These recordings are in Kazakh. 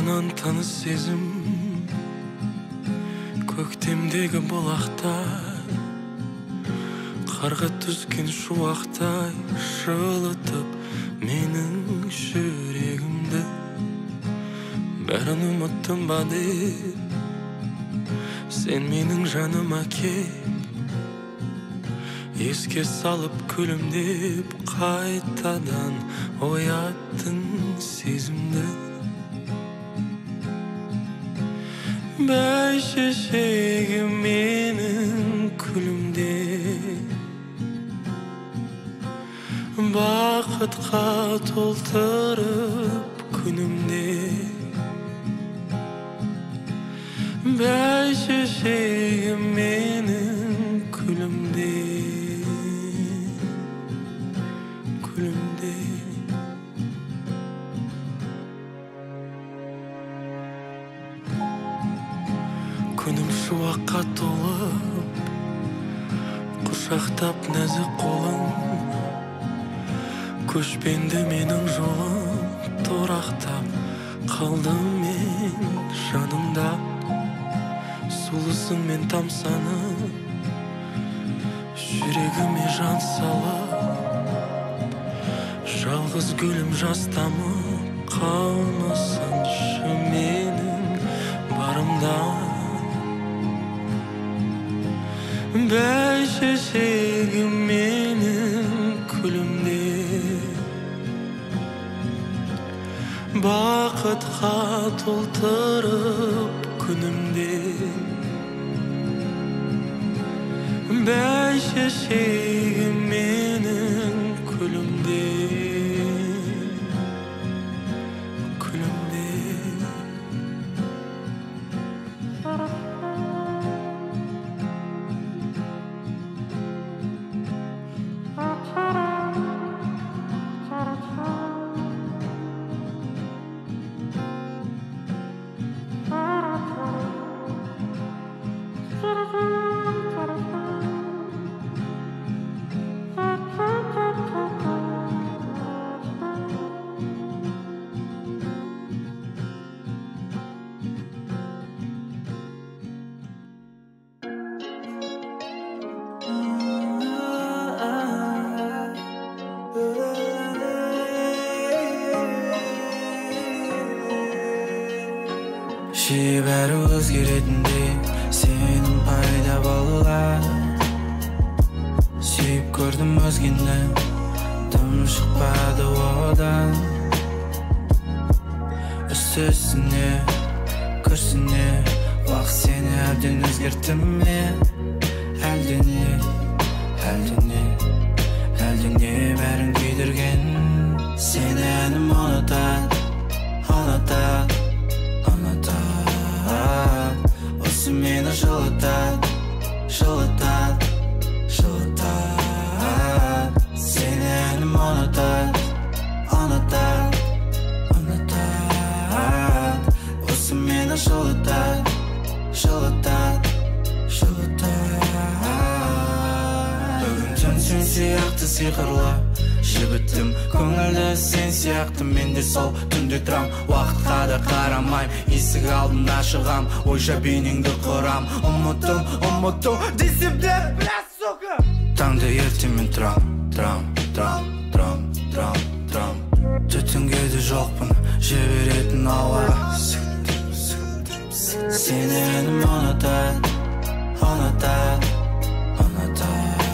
Бұрыннан таныс сезім, көктемдегі бұлақтай, қарға түскен шуақтай жылытып менің жүрегімді. Бәрін ұмыттым ба деп, сен менің жаныма кеп, еске салып күлімдеп, қайтадан ояттың сезімді. Бәйшешегім менің күлімдеп, бақытқа толтырып күнімде. Бәйшешегім менің күлімдеп, күлімдеп. Күнім шуаққа толып, құшақтап нәзік қолың, көшпенді менің жолым, торақтап қалдым мен жаныңда. Сұлусыңмен тамсанып, жүрегіме жан салып, жалғыз гүлім жастамып қалмасыншы менің барымда. Бәйшешегім менің күлімдеп, бақытқа толтырып күнімде. Бәйшешегім менің күлімдеп, күлімдеп. Жиі бәрі өзгеретіндей сенім пайда болады. Сүйіп көрдім өзгені, дым шықпады одан. Үсті-үстіне, күрсіне, уақыт сені әбден өзгертті ме? Әлдене, әлдене, әлдене бәрін күйдірген. Сені әнім ұнатады, ұнатады, ұнатады. Осы мені жылытады, жылытады, жылытады. Сені әнім ұнатады, ұнатады, ұнатады. Осы мені жылытады, жылытады, жылытады. Бүгін түн сен сияқты сиқырлы, жібіттім көңілді сен сияқты. Мен де сол түнде тұрам, уақытқа да қарамайм. Есік алдына шығам, ойша бейнеңді құрам. Ұмыттым, ұмыттым десем де, бля, сука. Таңда ертемен тұрам, тұрам, тұрам, тұрам, тұрам, тұрам. Түтінге де жоқпын, жіберетін ауа. Сені әнім ұнатады, ұнатады, ұнатады.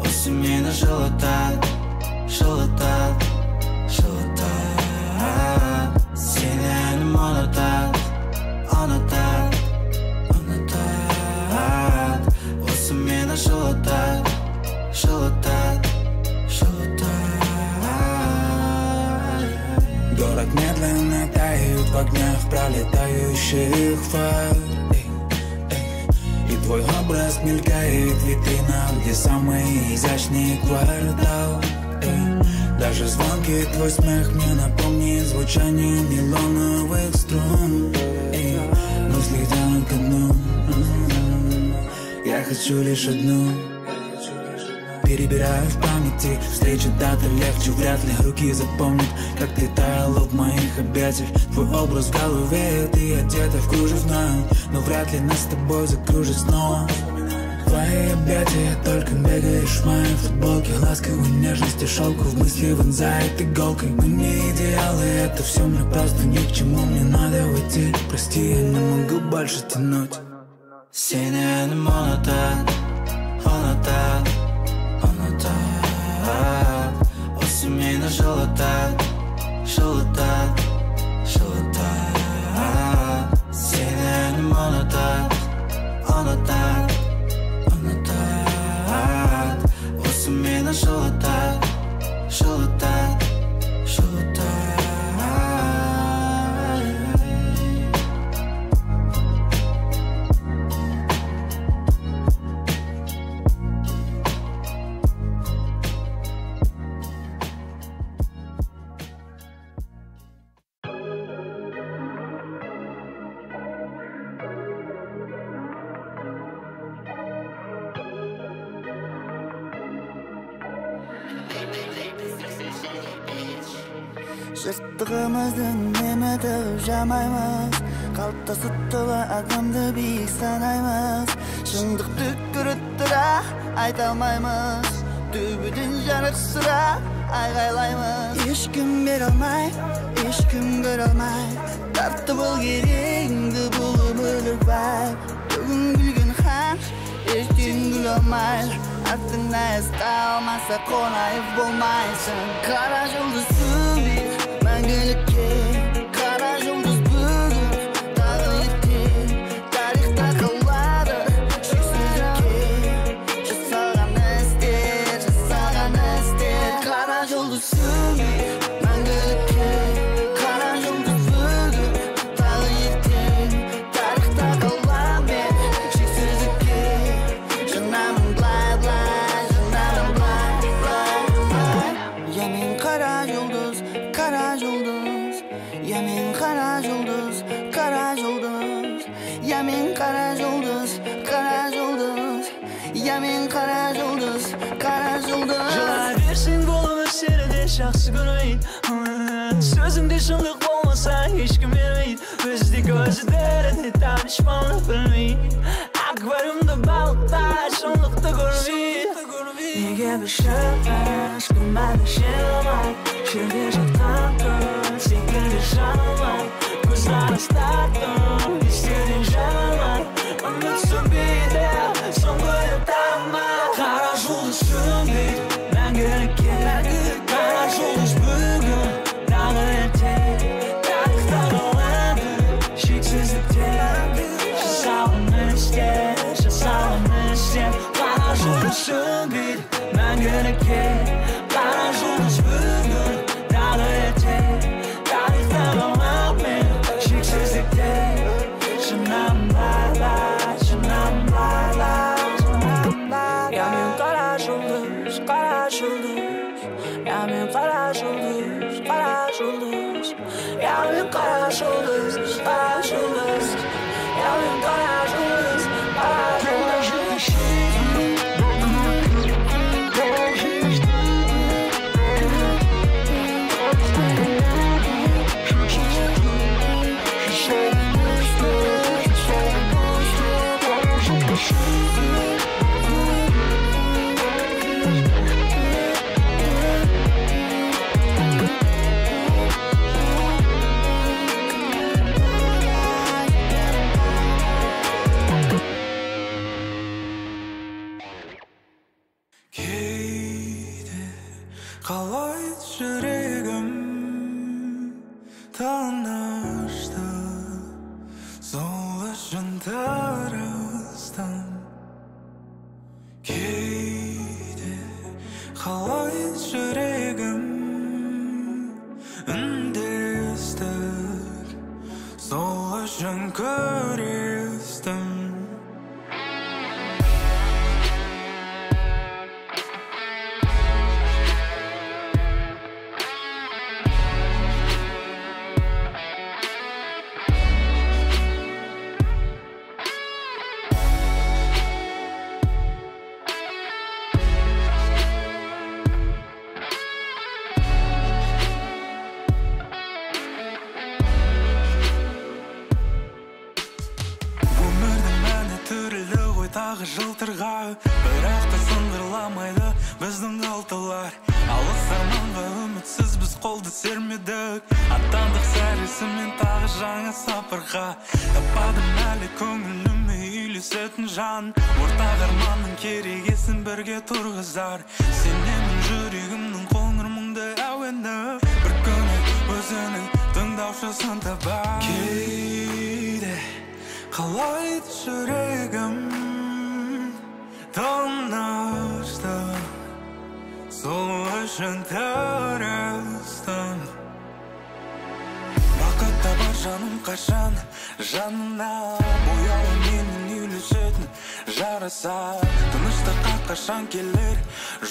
Осы мені жылытады, жылытады, жылытады. Сені әнім ұнатады, ұнатады, ұнатады. Осы мені жылытады, жылытады, жылытады. Город медленно тает в огнях пролетающих фар. И твой образ мелькает в витринах, где самый изящный квартал. Даже звонкий твой смех мне напомнит звучание нейлоновых струн. Мысли тянут ко дну. Я хочу лишь одну. Перебираю в памяти встречи, даты легче, вряд ли руки запомнят, как ты таяла в моих объятиях. Твой образ в голове, ты одета в кружевную, но вряд ли нас с тобой закружит снова. Твои объятия, только бегаешь в моей футболке, ласковой нежности шелку в мысли вонзает иголкой. Мы не идеалы, это все мне просто ни к чему, мне надо уйти. Прости, я не могу больше тянуть. Сені әнім ұнатады, ұнатады, ұнатады. Осы мені жылытады, жылытады, жылытады. Сені әнім ұнатады, ұнатады, ұнатады. Осы мені жылытады, жылытады, жылытады. Жырттығымыздың немі тығып жамаймыз, қалыптасып тұла адамды биік санаймыз. Шындықты көріп тұра айта алмаймыз, төбеден жарық сұра айғайлаймыз. Ешкім бере алмай, ешкім көре алмай, тартып ал керегіңді бұл өмірлік вайб. Бүгін күлген хан ертең күле алмай, артыңда із қалмаса Қонаев болмайсың. Қара жұлдыз сөнбейді мәңгілікке, қара жұлдыз бүгін тағы ертең. Тарихта қалады шексіздікке, жасаған істер, жасаған істер. Қара жұлдыз сөнбейді мәңгілікке, қара жұлдыз бүгін тағы ертең. Тарихта қаламын мен шексіздікке, жанамын былай былай, жанамын былай былай былай. Я мен қара жұлдыз, қара жұлдыз, я мен қара жұлдыз, қара жұлдыз, я мен қара жұлдыз, қара жұлдыз, я мен қара жұлдыз, қара жұлдыз. Жылай берсең болып өсері де жақсы көрмейді, сөзіңде шындық болмаса ешкім бермейді. Бізде көзі дірілдей данышпанды білмейді, аквариумда балықтар шындықты көрмейді. Неге біз ешкім әлі жеңе алмайды, жерде жатқан күн секілді жаналмайды. Көзқарас тартып естерден жаңалмайды, үміт сөнбейді соңғы рет танымай. Қара жұлдыз сөнбейді мәңгілікке, қара жұлдыз бүгін тағы ертең. Тарихта қалады шексіздікте, жасалған істер, жасалған істер. Қара жұлдыз сөнбейді мәңгілікке, қара жұлдыз бүгін тағы ертең. Тарихта қаламын мен шексіздікте, жанамын лай лай, жанамын лай лай, жанамын лай. Я мен қара жұлдыз, қара жұлдыз, я мен қара жұлдыз, қара жұлдыз, я мен қара жұлдыз, қара жұлдыз, я мен қара жұлдыз, қара жұлдыз. Кейде қалайды жүрегім тыныштық, сол үшін тырыстым. Кейде қалайды жүрегім үндестік, сол үшін күрестім. тағы жылтырға. Бірақ та сыңғырламайды біздің қалталар. Алыс арманға үмітсіз біз қолды сермедік. Аттандық сәресімен тағы жаңа сапарға. Таппадым әлі көңіліме үйлесетін жан. Ортақ арманның керегесін бірге тұрғызар. Сенемін жүрегімнің қоңыр мұңды әуені. Бір күні өзінің тыңдаушысын табар. Кейде қалайды жүрегім тыныштық, сол үшін тырыстым. Бақыт табар жаным қашан жанына, бояуы менің үйлесетін жараса. Тыныштыққа қашан келер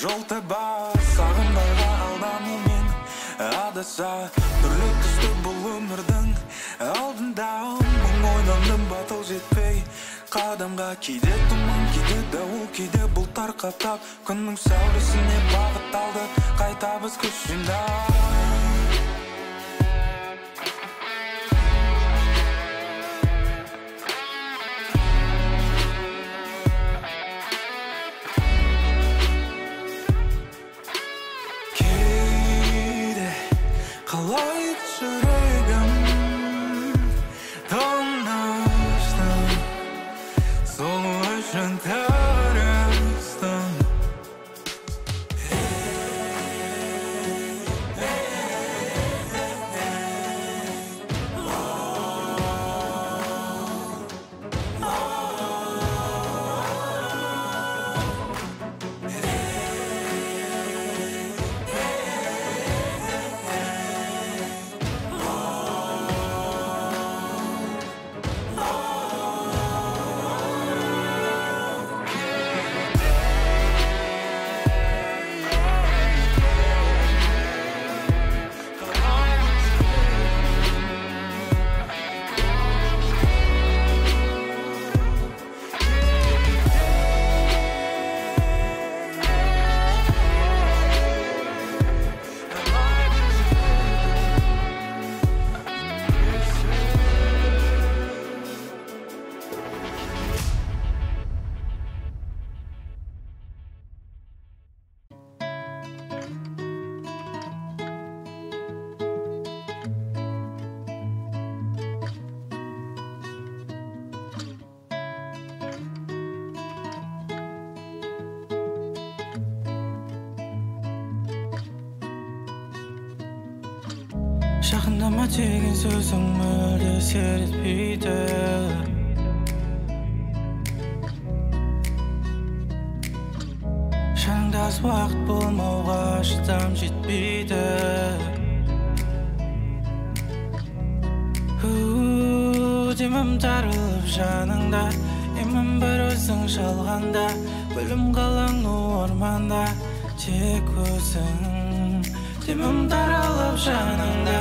жол табар, сағымдарға алданумен адаса. Түрлі түсті бұл өмірдің алдында мың ойландым батыл жетпей қадамға. Кейде тұман, кейде дауыл, кейде бұлттар қаптап, күннің сәулесіне бағытталды қайта біз күш жинап. Кейде қалайды жүрегім тыныштық, сол үшін тырыстым. Жақындама деген сөзің мүлде әсер етпейді. Жаныңда аз уақыт болмауға шыдам жетпейді. Демім тарылып жаныңда, емім бір өзің жалғанда, гүлім қалаң орманда, тек өзің. Демім таралып жаныңда,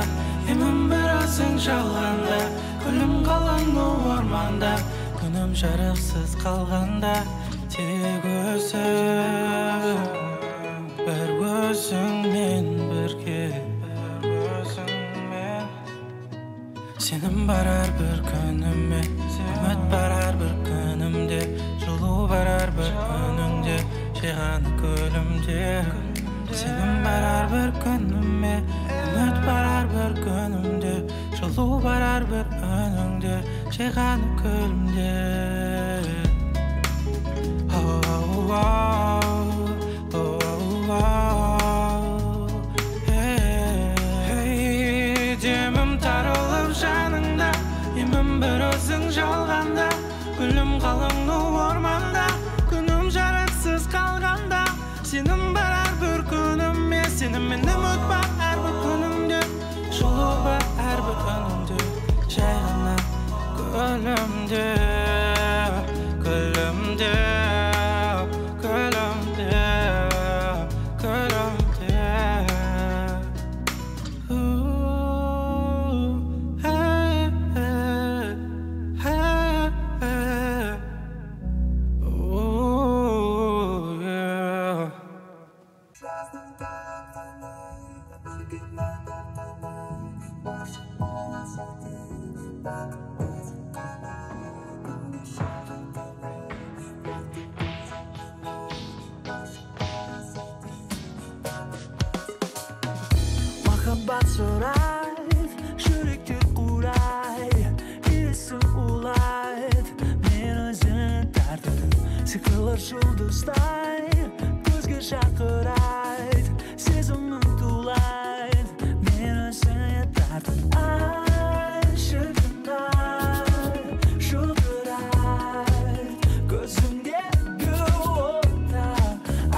емім бір өзің жалғанда, гүлім қалаң орманда, күнім жарықсыз қалғанда, тек өзің, бір өзіңмен бірге, бір өзіңмен. Сенім бар әрбір күніме, үміт бар әрбір күнімде, жылу бар әрбір үніңде, жайғаны көлімде. Сенім бар әрбір күніме, үміт бар әрбір күнімде, жылу бар әрбір үніңде, жайғаны көлімде. Демім тарылып жаныңда, емім бір өзің жалғанда, гүлім қалың орманда, күнім жарықсыз қалғанда, сенім бар әрбір күніме, сенімен үміт бар әрбір күнімде, жылу бар әрбір үніңде, жай ғана көлімде, көлімде, көлімде, көлімде. Махаббат сұрайды, жүректер қурайды, иісі улайды, мен өзін тартып, сиқырлы жұлдыздай көзге шақырайды, сезімім тулайды, мен өзіне тартып. Ай, шіркін ай, жылтырайды көзіңдегі отта.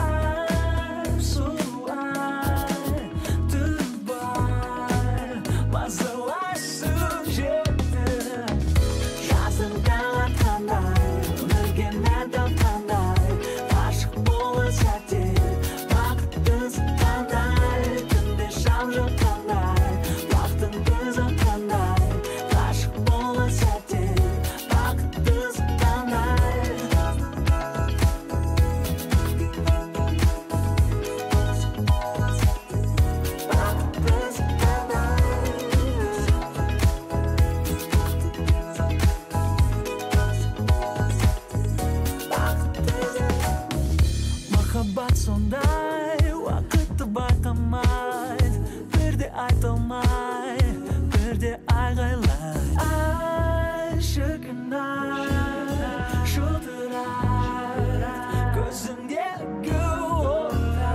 Ай, сұлу ай, түрің бар, мазалайсың жетті. Жаздың таң атқандай, өмірге нәр тапқандай, ғашық болған сәтте бақытты сыққандай, түнде шам жаққандай, бақтың көз атқандай, ғашық болған сәтте бақытты сыққандай. Бақытты сыққандай. Махаббат сондай, уақытты байқамайды, бірде айта алмай, бірде айғайлай. Ай, шіркін ай, жылтырайды көзіңдегі отта.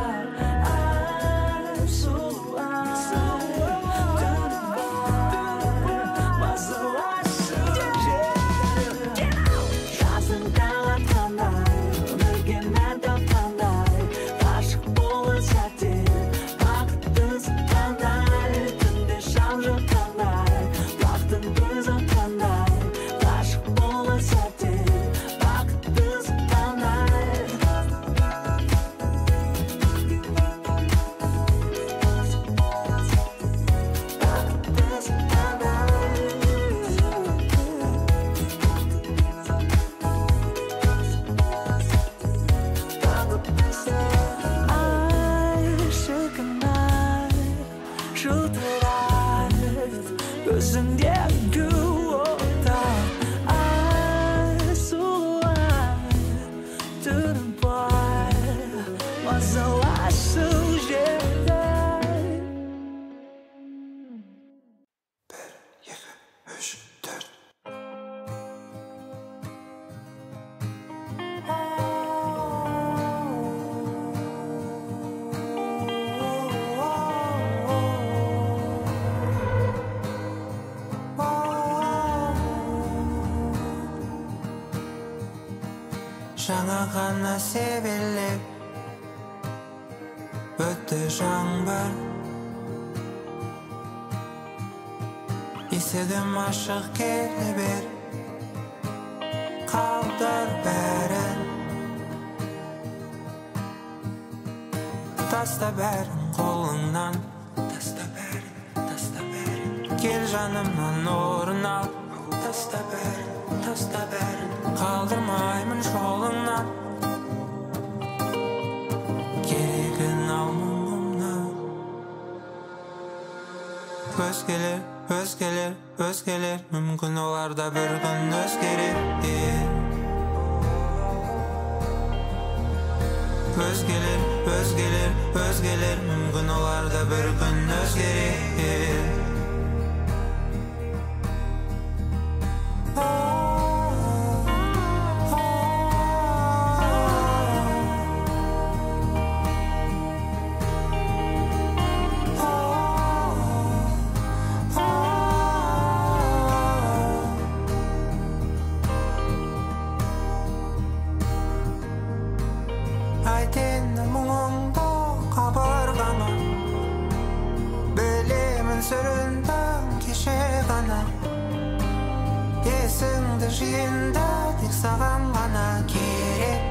Ай, сұлу ай, түрің бар, мазалайсың жетті. Жаздың таң атқандай, өмірге нәр тапқандай, ғашық болған сәтте бақытты сыққандай, түнде шам жаққандай, бақтың көз атқандай, ғашық болған сәтте бақытты сыққандай. Бақытты сыққандай. Ай, шіркін ай, жылтырайды көзіңдегі отта. Ай, сұлу ай, түрің бар, мазалайсың жетті. 3, 4. Жаңа ғана себелеп өтті жаңбыр, есігім ашық, келе бер, қалдыр бәрін, таста бәрін қолыңнан, таста бәрін, таста бәрін, кел жанымнан орын ал, таста бәрін, таста бәрін, қалдырмаймын жолыңнан, керегін ал мұңымнан. Өзгелер, өзгелер, өзгелер, мүмкін олар да бір күн өзгерер. Өзгелер, өзгелер, өзгелер, мүмкін олар да бір күн өзгерер. Айт енді мұңыңды қабырғаңа, білемін сүріндің кеше ғана, есіңді жиынды тек саған ғана керек.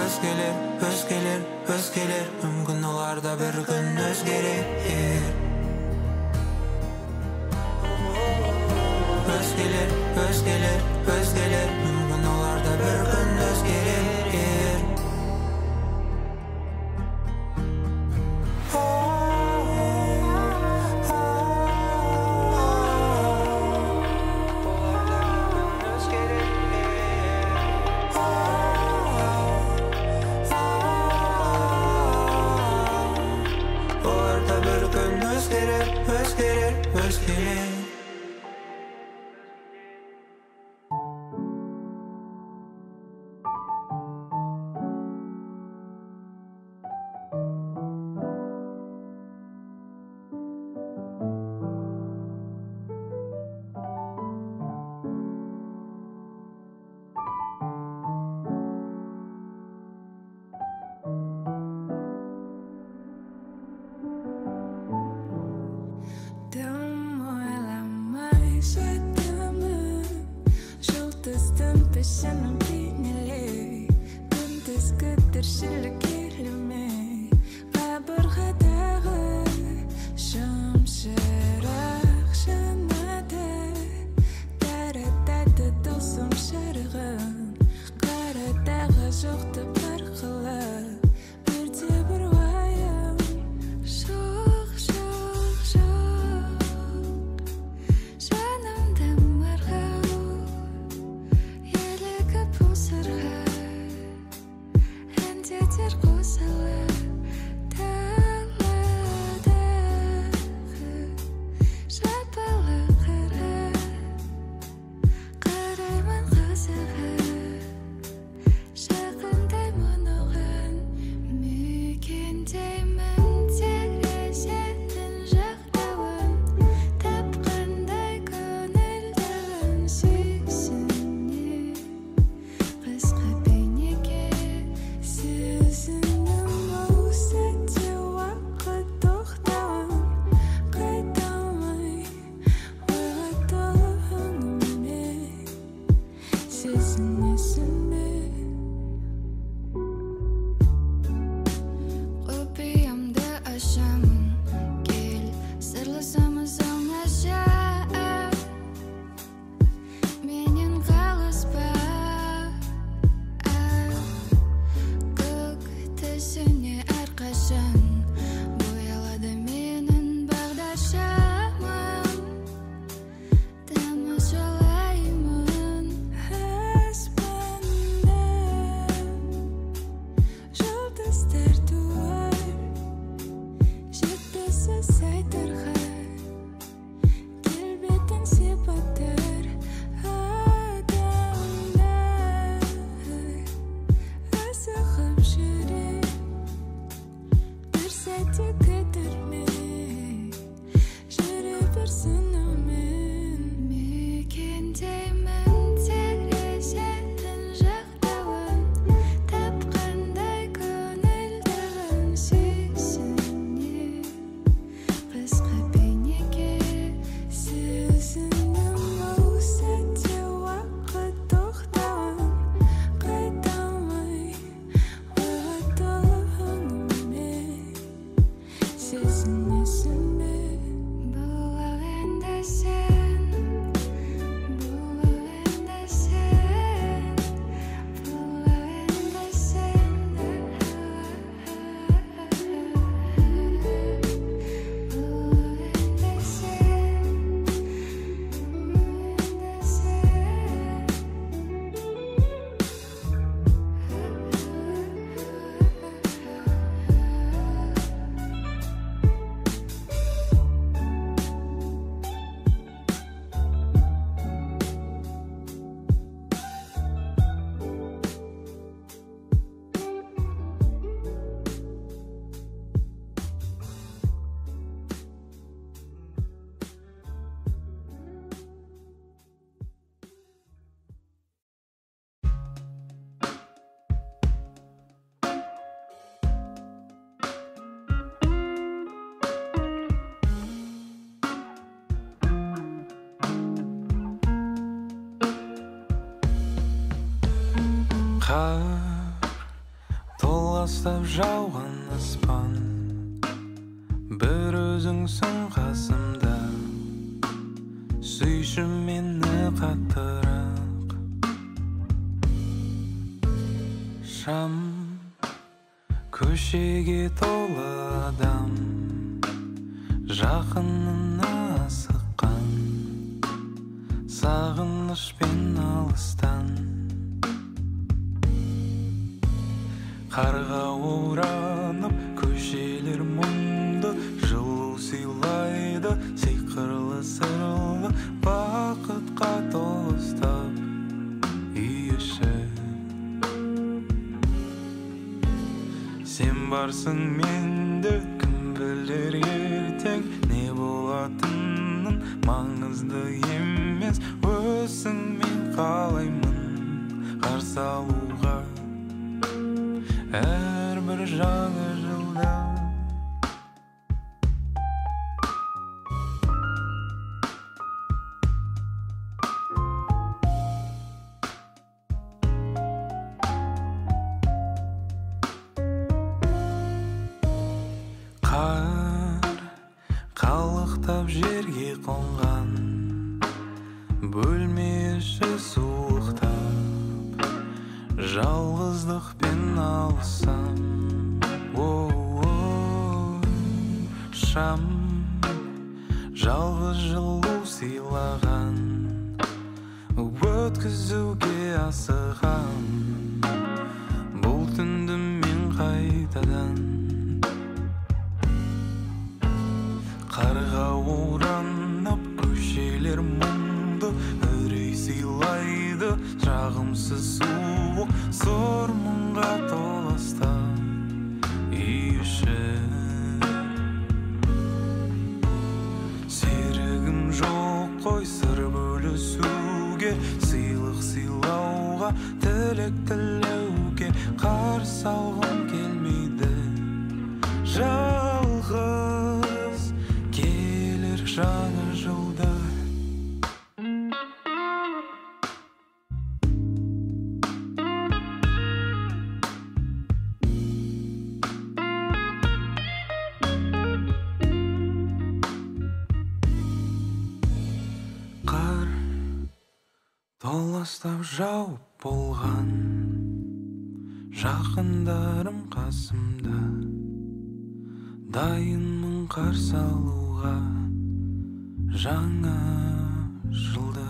Өзгелер, өзгелер, өзгелер, мүмкін олар да бір күн өзгерер. Өзгелер, өзгелер, өзгелер, мүмкін олар да бір күн өзгерер. Олар да бір күн өзгерер. Өскелең. Қар толастап жауған аспан, бір өзіңсің қасымда, сүйші мені қаттырақ. Шам көшеге толы адам, жақынына асыққан, сағынышпен алыстан. Қарға оранып көшелер мұңды, жылу сыйлайды сиқырлы менде. Кім білер ертең не болатынын, маңызды емес. Өзіңмен қалаймын қарсы алуға әрбір жаңа жылда. Қар қалықтап жерге қонған, бөлме іші суықтап, жалғыздықпен алысам. Шам жалғыз жылу сыйлаған, өткізуге асығам бұл түнді мен қайтадан. Қарға оранып көшелер мұңды, үрей сыйлайды жағымсыз суық, зор мұңға толастап үй іші. Серігім жоқ қой сыр бөлісуге, сыйлық сыйлауға, тілек тілеуге. Қарсы алғым келмейді жалғыз келер жаңа жылда. Қар толастап жауып болған, жақындарым қасымда, дайынмын қарсы алуға жаңа жылды.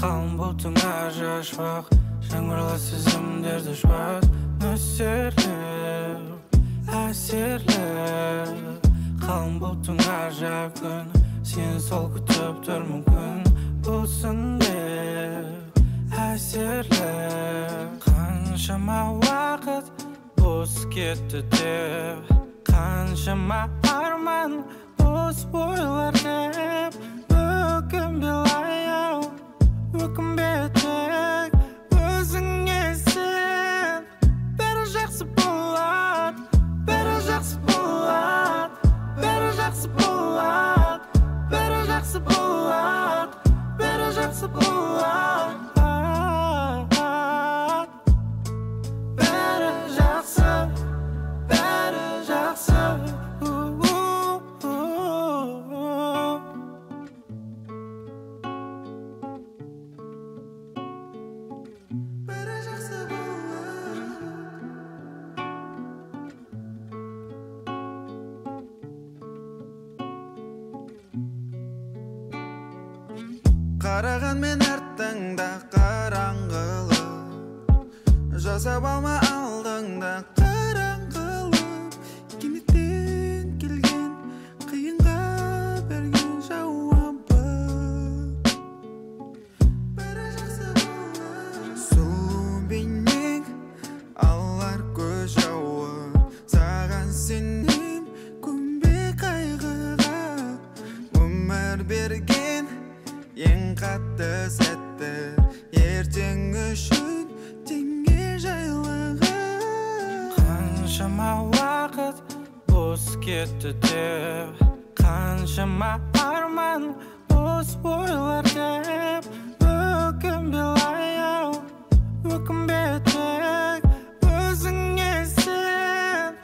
Қалың бұлттың ар шуақ, жаңбырлы сезімдерді шуақ, нөсерлі, әсерлі. Қалың бұлттың ар жақ күн, сені сол күтіп тұр мүмкін, болсын деп әсерлі. Қаншама уақыт бос кетті деп, қаншама арман бос ойлар деп, өкінбе аяу, өкінбе тек өзіңе сен. Бәрі жақсы болады, бәрі жақсы болады, бәрі жақсы болады, бәрі жақсы болады, бәрі жақсы болады. Бәрі жақсы, бәрі жақсы. Қарағанмен арттыңда қараңғылық, жасап алма алдыңда қараңғылық. Кенеттен келген қиынға берген жауабы, бәрі жақсы болады. Сұлу бейнең алар көз жауы, саған сенем көнбе қайғыға. Өмір берген ең қатты сәтті ертең үшін теңге жайлығы. Қаншама уақыт бос кетті деп, қаншама арман бос ойлар деп, өкінбе аяу, өкінбе тек өзіңе сен.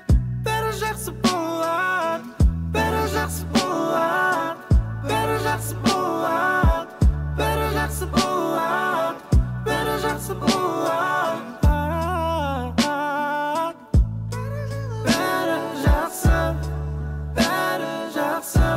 Бәрі жақсы болады, бәрі жақсы болады, бәрі жақсы болады, бәрі жақсы болады, бәрі жақсы болады. Бәрі жақсы, бәрі жақсы.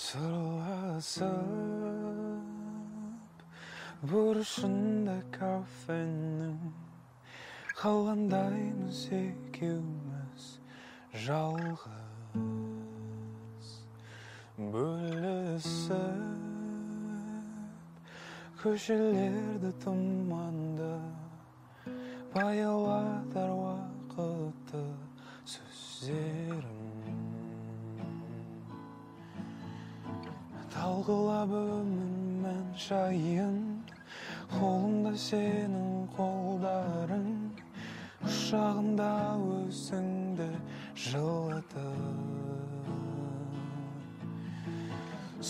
Сырласып бұрышында кафенің қалғандаймыз екеуміз жалғыз бөлісіп көшелерді тұманды баяулатар уақытты сөздерім талқылап өмір мән жайын қолымда сенің қолдарың құшағында өзіңді жылытып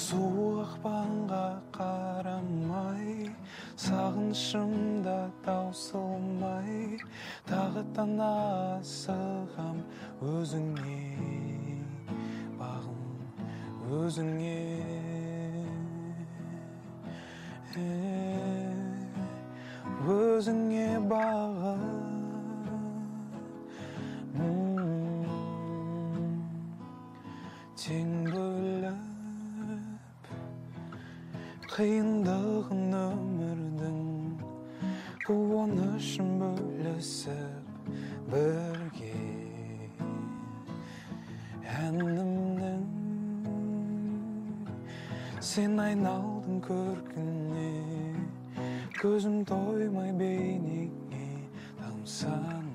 суық ақпанға қарамай сағынышым да таусылмай тағы тана асығам өзіңе бағым өзіңе өзіңе бағым тең бөліп қиындығын өмірдің қуанышын бөлісіп бірге әнімнің сен айналдың көркіне көзім тоймай бейнеңе тамсанам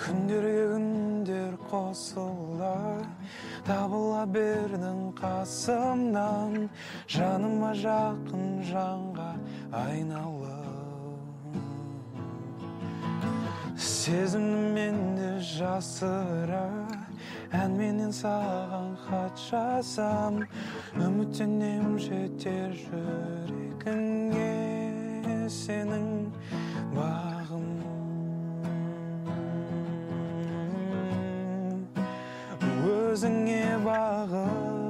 күндерге күндер қосыла табыла бердің қасымнан жаныма жақын жанға айналып сезімді менде жасыра әнменен саған хат жазам үміттенем жетер жүрегіңе сенің бағым өзіңе бағым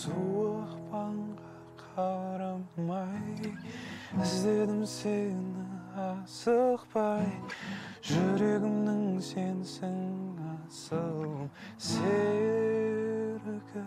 суық ақпанға қарамай іздедім сені асықпай жүрегімнің сенсің асылым серігі.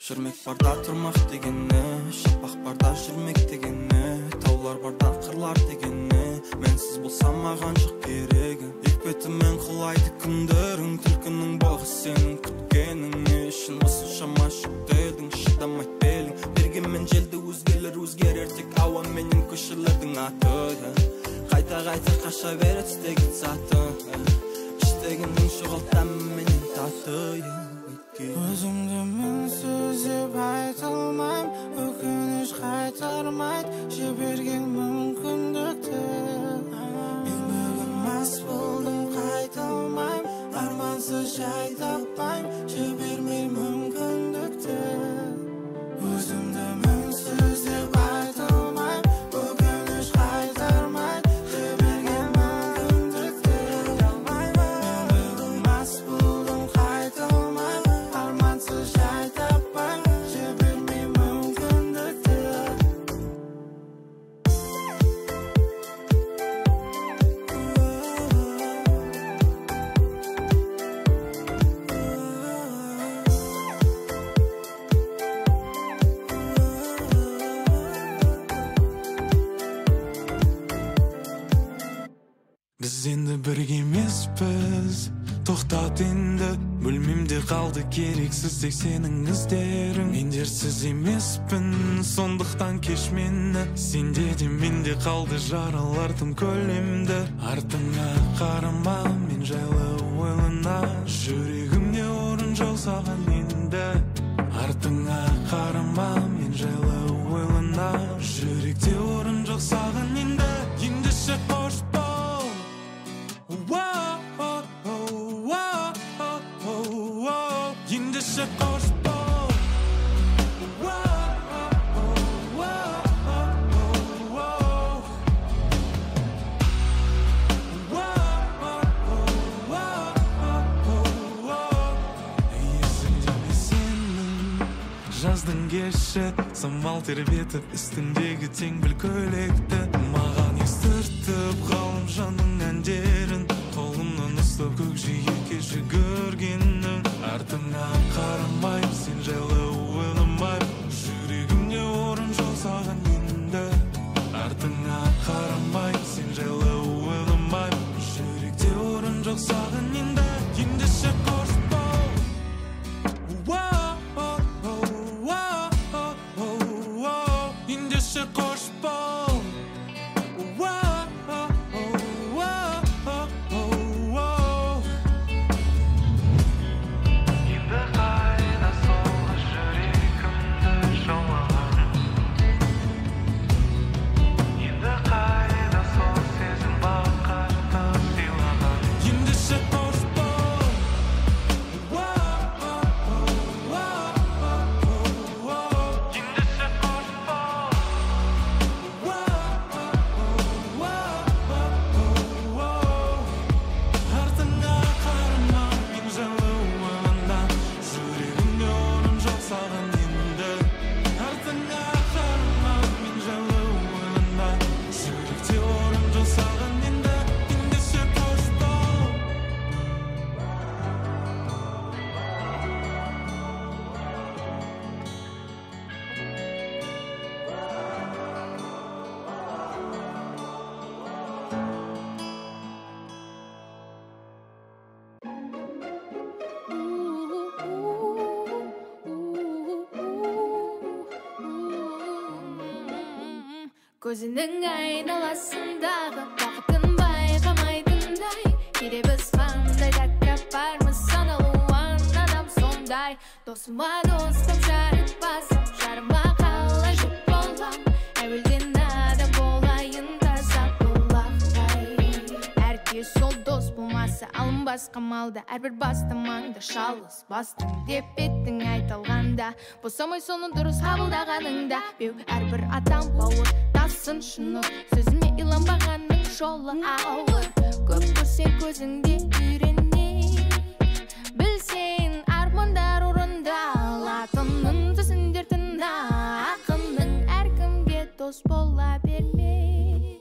Жүрмек барда тұрмақ дегені, шапақ барда жүрмек дегені, таулар барда қырлар дегені, менсіз болса маған жоқ керегі. Екпетімен құлайды күндерің, түлкінің боғы сенің күткенің. Не үшін осыншама жүктедің, шыдамайды белің. Бергенмен желді өзгелер өзгерер, тек ауа менен көшелердің аты. Қайта-қайта қаша береді түстеген саты, іштегінің жоғалтамын менен таты. Өзімді мінсіз деп айта алмаймын, өкініш қайтармайды. Біз енді бірге емеспіз, тоқтат енді. Бөлмемде қалды керексіз тек сенің іздерің. Мен дерсіз емеспін, сондықтан кеш мені. Сенде де менде қалды жаралар тым көлемді. Артыңа қарама, мен жайлы ойлана. Жүрегімде орын жоқ саған енді. Артыңа қарама, мен жайлы ойлана. Жүректе орын жоқ саған енді. Ендеше қош бол. Ендеше қош бол. Есіңде ме сенің жаздың кеші, самал тербетіп үстіңдегі теңбіл көйлекті. Маған естіртіп Ғалымжанның әндерін, қолымнан ұстап көкжиекке жүгіргенің. Артыңа қарамаймын, сен жайлы ойламаймын. Жүрегімде орын жоқ саған енді. Артыңа қарамаймын, сен жайлы ойламаймын. Жүректе орын жоқ саған енді. Ендеше қош бол. Ендеше қош бол. Енді қайда сол жүрегімді жаулаған? Енді қайда сол сезім бақытты сыйлаған? Ендеше қош бол. Ендеше қош бол. Артыңа қарама, мен жайлы ойлана. Жүрегімде орын жоқ саған енді. Артыңа қарама, мен жайлы ойлана. Жүректе орын жоқ саған енді. Ендеше қош бол. Көзінің айналасындағы бақытын байқамайтындай, кейде біз қандай тәкаппармыз, саналуан адам сондай. Досыма дос боп жарытпасам, жарыма қалай жұп болам? Әуелден адам болайын таза бұлақтай. Әркез сол дос болмаса алынбас қамалда, әрбір бастамаңда шалыс бастым деп беттің айталғанда, босамай соны дұрыс қабылдағаныңда. Беу әрбір адам бауыр тасын шыны, сөзіме иланбағанның жолы ауыр. Көп көрсең көзіңде үйренер, білсең армандар орындалатынын, түсіндер тына ақынның. Әркімге дос бола берме.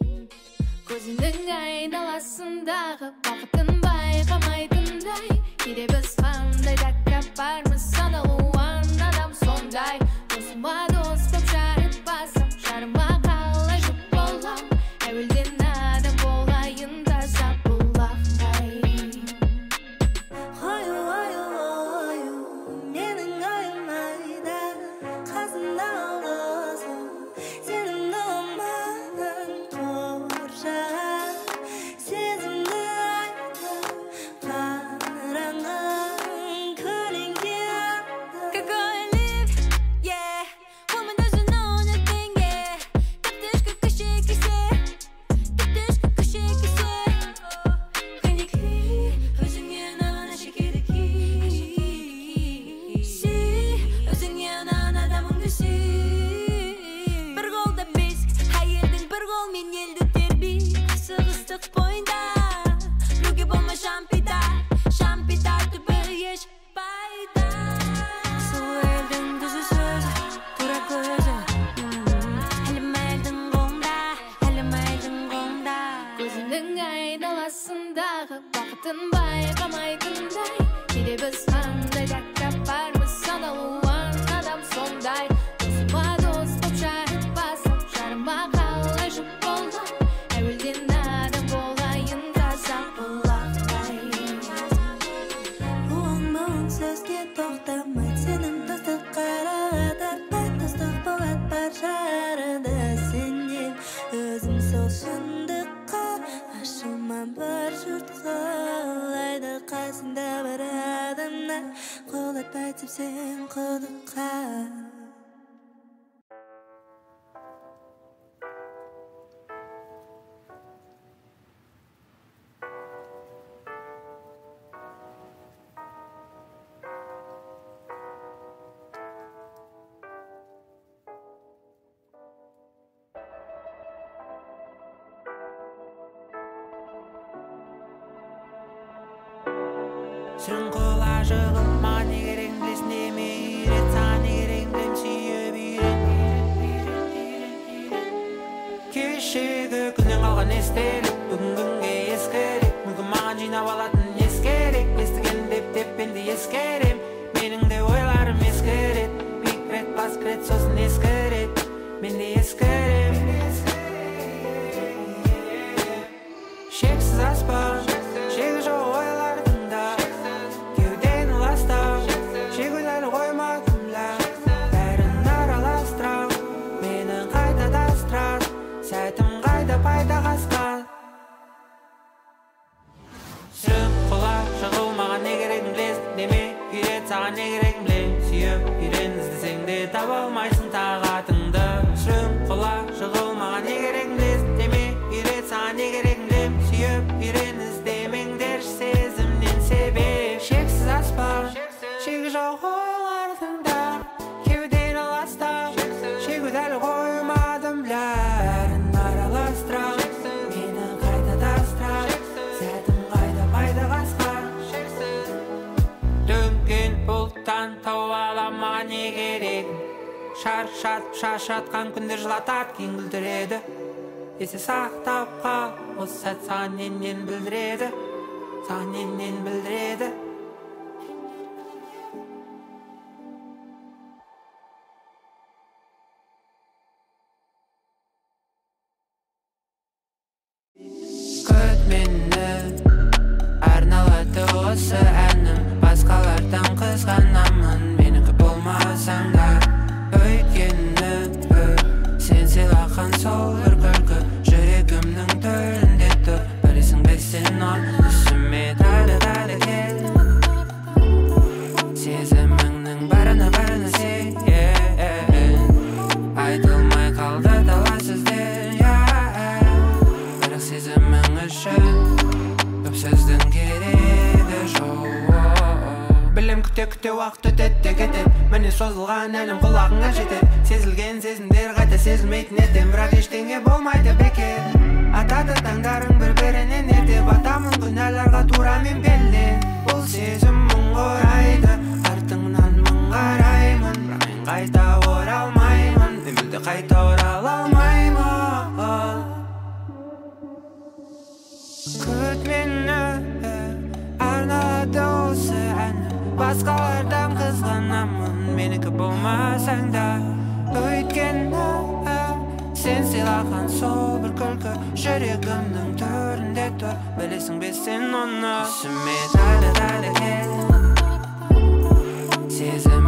Көзінің айналасындағы бақытын байқамайтындай, кейде біз қандай тәкаппармыз, саналуан адам сондай. Досыма дос боп жарытпасам, жарыма қалай жұп болам? Әуелден адам болайын таза бұлақтай. бар жарады сенен. Өзім сол шындыққа ашылма бар жұртқа. Алайда қасында бар адамнан құлатпай тепсең құдыққа. Сүрін құла жығыл, маған не керегін білесің деме үйрет, саған не керегін білем, сүйіп үйрен. Кешегі күннен қалған естелік, бүгін күнге ескерек, мүмкін маған жинап алатын ескерек, естіген деп деп енді ескерем, менің де ойларым ескерет, биік рет бас кірет, сосын ескерет, мен де ескерем. Шексіз аспан, шегі жоқ ойлардың да, кеудені ластау, шегуді әлі қоймадым ла. Бәрін араластырам, мені қайта тастырар, сәтім қайта пайда қасқан. Сүрін құла жығыл, маған не керегін білесің деме үйрет, саған не керегін білем, сүйіп үйрен, іздесең де таба алмайсың тағатыңды. Сүрін құла жығыл, маған не керегін білесің деме үйрет, саған не керегін білем, сүйіп үйрен, іздемеңдерші сезімнен себеп. Шексіз аспан, шегі жоқ ойлардың да, кеудені ластап, шегуді әлі қоймадым, бәрін араластырам, мені қайта тастырар, сәтім қайта пайда қасқан. Дүңген бұлттан тауып алам маған не керегін, шаршатып шашатқан күндер жылатады, кейін күлдіреді. Есте сақтап қал, осы сәт саған нен білдіреді, саған нен білдіреді. Күт мені, арналады осы әнім, басқалардан қызғанамын, менікі болмасаң да. Өйткені сен сыйлаған сол бір күлкі жүрегімнің төрінде тұр, білесің бе сен оны, түсіме тағы кел. Сезіміңнің барына барына сен, айтылмай қалды талай сөздер, бірақ сезімің үшін көп сөздің керегі жоқ. Білем күте-күте уақыт өтеді де кетеді, міне созылған әнім құлағыңа жетеді. Сезілген сезімдер қайта сезілмейтін етем, бірақ ештеңе болмайды бекер. Атады таңдарың бір-бірінен ерте, батамын күнәларға тура мен белден. Бұл сезім мұң орайды, артыңнан мың қараймын, бірақ мен қайта оралмаймын, мен мүлде қайта орала алмаймын. Күт мені, арналады осы әнім, басқалардан қызғанамын, менікі болмасаң да. Өйткені сен сыйлаған сол бір күлкі жүрегімнің төрінде тұр, білесің бе сен оны. Түсіме тағы кел, сезім